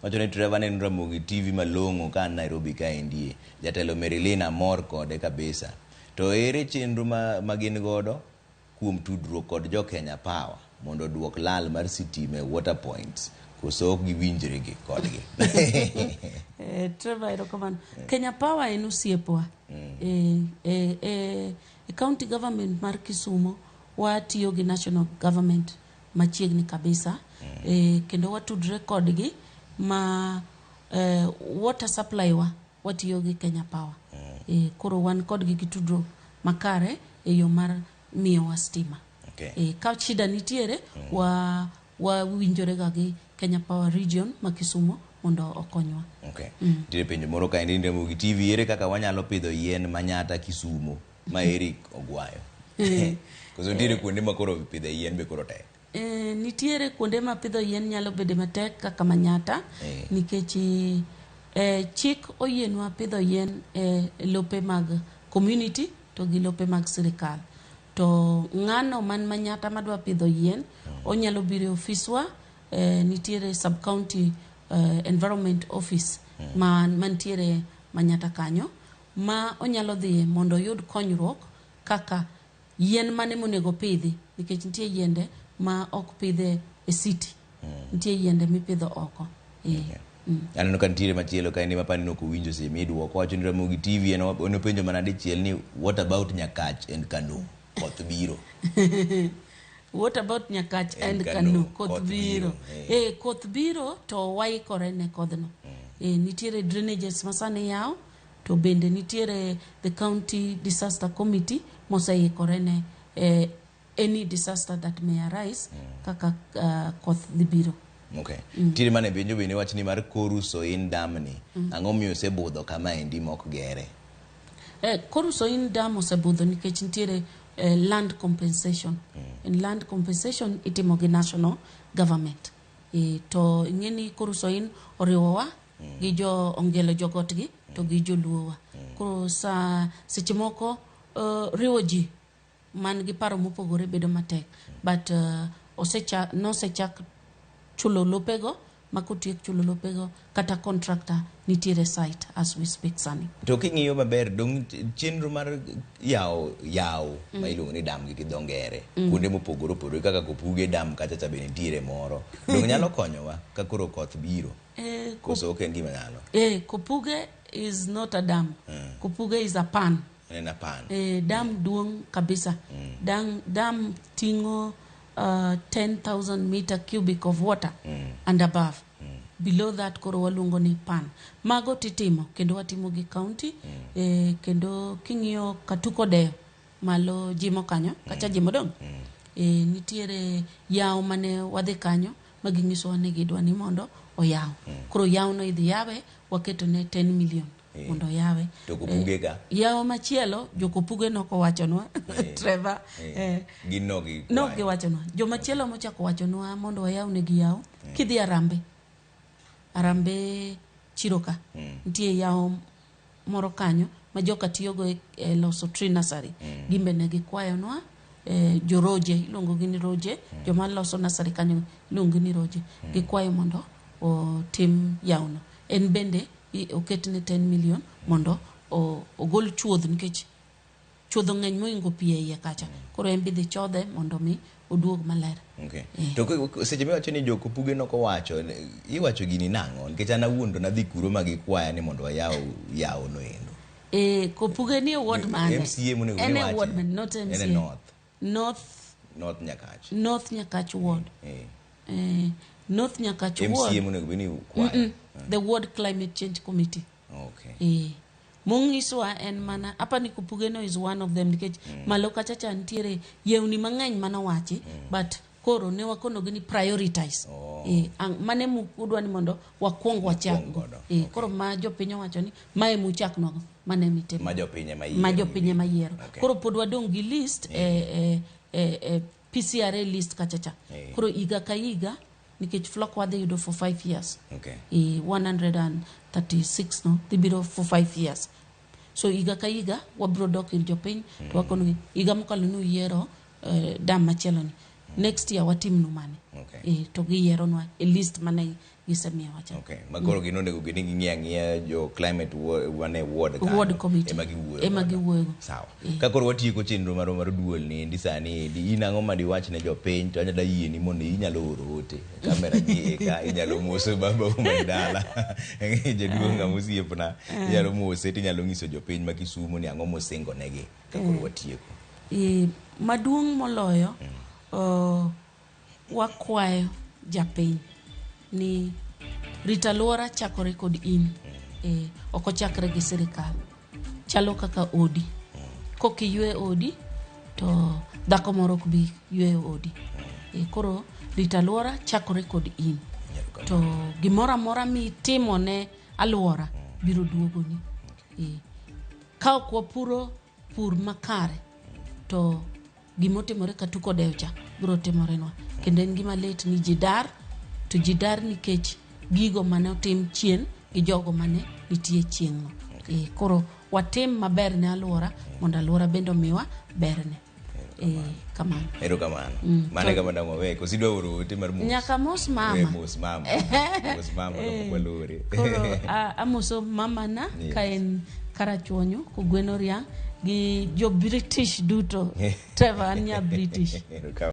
Wacho ni Trevor neno Ramogi TV malong'o ka an Nairobi kaendie. Jatelo Marilyn amor kode kabisa. To ere chenro ma, ma gin godo kuom tudruok kod jo Kenya Power mondo oduok lal mar sitima e water points koso ok giwinjre gi kodgi? Trevor, erokamano. Kenya Power en osiepwa. E county government mar Kisumo watiyo gi national government machiegni kabisa. Kendo watudre kodgi ma water supply wa watiyo gi Kenya Power. Koro wan kodgi gi tudruok makare e yo mar miyowa stima. Ka shida nitiere, wawinjore ga gi Kenya Power Region ma Kisumo mondo okonywa. Okay. Nitiere penjo moro kaendi ni Ramogi TV, ere kaka wanyalo pidho yien manyata Kisumo ma Eric Ogwayo? Koso nitiere kuonde ma koro pidho yien be koro tek? Nitiere kuonde ma pidho yien nyalo bedo matek kaka Manyata nikech chik oyienwa pidho yien e lope mag community to gi lope mag sirikal. To ng'ano man Manyata madwa pidho yien onyalo biro e ofiswa. Nitiere sub county environment office mantiere Manyata kanyo ma onyalo dhiye mondo oyud konyruok kaka yien mane monego pidhi, nikech nitie yiende ma ok pidhe e city, nitie yiende mipidho oko. Aneno ka nitiere machielo kaendi mapani nok owinjo seche miduoko. Wacho ni Ramogi TV en openjo mana dichiel ni what about Nyakach and Kano? Koth biro. What about Nyakach and Kano? Koth biro. Koth biro to waikore ne kodhno. Nitiere drainages ma sani yaw, to bende nitiere the county disaster committee moseikore ne any disaster that may arise kaka koth dhi biro. Okay. Nitiere mane penjo bende wach ni mar Koru Soin Dam ni. Ang'o miyo osebudho kama endi mok gere? Koru Soin Dam osebudho nikech nitiere land compensation. And land compensation itimo gi national government. To ing'e ni Koru Soin oriwowa gi jo Ongelo jogotgi to gi joluowa. Koro sa seche moko riwo ji man gi paro mopogore bedo matek. But nosechak chulo lopego, ma kotiek chulo lopego kata contractor nitiere site as we speak sani. To king'iyo maber, dong chenro mar yawo yawo ma iluongo ni dam gi dho ngere kuonde mopogore opogore kaka Kopuge dam kacha cha bende nitiere moro, dong nyalo konyowa ka koro koth biro? Koso ok en gima nyalo? Kopuge is not a dam. Kopuge is a pan. En a pan. Dam duong' kabisa. Dam ting'o 10,000 meter cubic of water and above. Below that koro waluongo ni pan. Mago titimo kendo watimo gi county. Kendo king'iyo Katuko Deyo malo Jimo kanyo, kacha Jimo dong. Nitiere yawo mane wadhi kanyo ma ginyisowa ni gidwa ni mondo oyaw. Koro yawo no idhi yawe, waketo ne 10 million mondo oyawe. To Kopuge ka? Yawo machielo jo Kopuge nokowachonwa, Trevor. Gin nogi nok giwachonwa. Jomachielo mochako wachonwa mondo wayaw negi yawo, kidhi Arambe, Arambe chiro ka, nitie yawo moro kanyo ma joka tiyogo e loso tree nursery. Gin be ne gikwayonwa, joroje iluongo gi ni roje, joma loso nursery kanyo iluongo ni roje. Gikwayo mondo otim yawono. En bende oketne 10 million mondo ogol chuodho nikech chuodho ng'eny moingo pi e iye kacha. Koro en be idhi chodhe mondo mi oduog maler. Okay. To seche miwacho ni jo Kopuge nokowacho, iwacho gini nang'o? Nikech an awuon to nadhi kuro ma gikwaya ni mondo wayaw yawo no endo. Kopuge ni e ward mane? MCA monego En ni e wache. Ward mane? Not En e MCA. North. North. North Nyakach. North Nyakach ward. North Nyakach MCA ward. monego bed ni kwayo. The ward climate change committee. Mong'iswa en mana apa ni Kopuge no is one of them nikech malo kacha cha nitiere yewni mang'eny manowachi, but koro ne wakonogi ni prioritize. Mane udwa ni mondo wakwong wachak Wakwong go. godo. Koro ma jopiny owacho ni mae muchaknwago, mane mitimo. Ma jopiny ema yiero. Ma jopiny ema yiero. Koro pod wadong' gi list e PCRA list kacha cha. Koro higa ka higa nikech flock wadhi yudo for 5 years. 136 no dhi biro for 5 years. So higa ka higa wabiro dok ir jopiny to wakonogi higa mokalo nuyiero dam machielo ni. Next year watimnu mane. To giyieronwa e list mane gisemiyowa cha. Okay. Ma koro gin onego gini ging'i ang'iya jo climate wane ward kanyo. Ward committee. Ema giwuoyo. Ema godo. giwuoyogo. Sawa. Ka koro watieko chenro marwa mar duol ni endi sani endi in ang'o ma diwach ne jopiny to anyalo yieni mondo inyalo oro ote. Kamera ni eka inyalo moso baba man dala. Jaduong' ng'ama osiepna. Inyalo mose tinyalo nyiso jopiny ma Kisumu ni ang'o mosingo negi ka koro watieko. Maduong' moloyo wakwayo japiny ni rito alwora chakore kod in. Ok ochakre gi sirikal. Chalo kaka odi. Kok iywe odi to dhako moro ok bi yweyo odi. Koro rito alwora chakore kod in. To gimoro amora mitimo ne alwora biro duogoni. Ka ok wapuro pur makare to gimotimore katuko odewo cha biro timorenwa. Kendo en gima lit ni ji dar, to ji dar nikech gigo mane otim chien gi jogo mane nitie chieng'no. Koro watim maber ne alwora mondo alwora bende omiwa berne. Kamano. Erokamano. Mano e kama dang' wawe. Koso idwa oro ote mar mos? Nyaka mos mama. Mos mama. Mos mama kapok walore. Koro amoso mamana ka en Karachuonyo, kogweno riang' gi jo British duto. Trevor an nya British. Erokamano.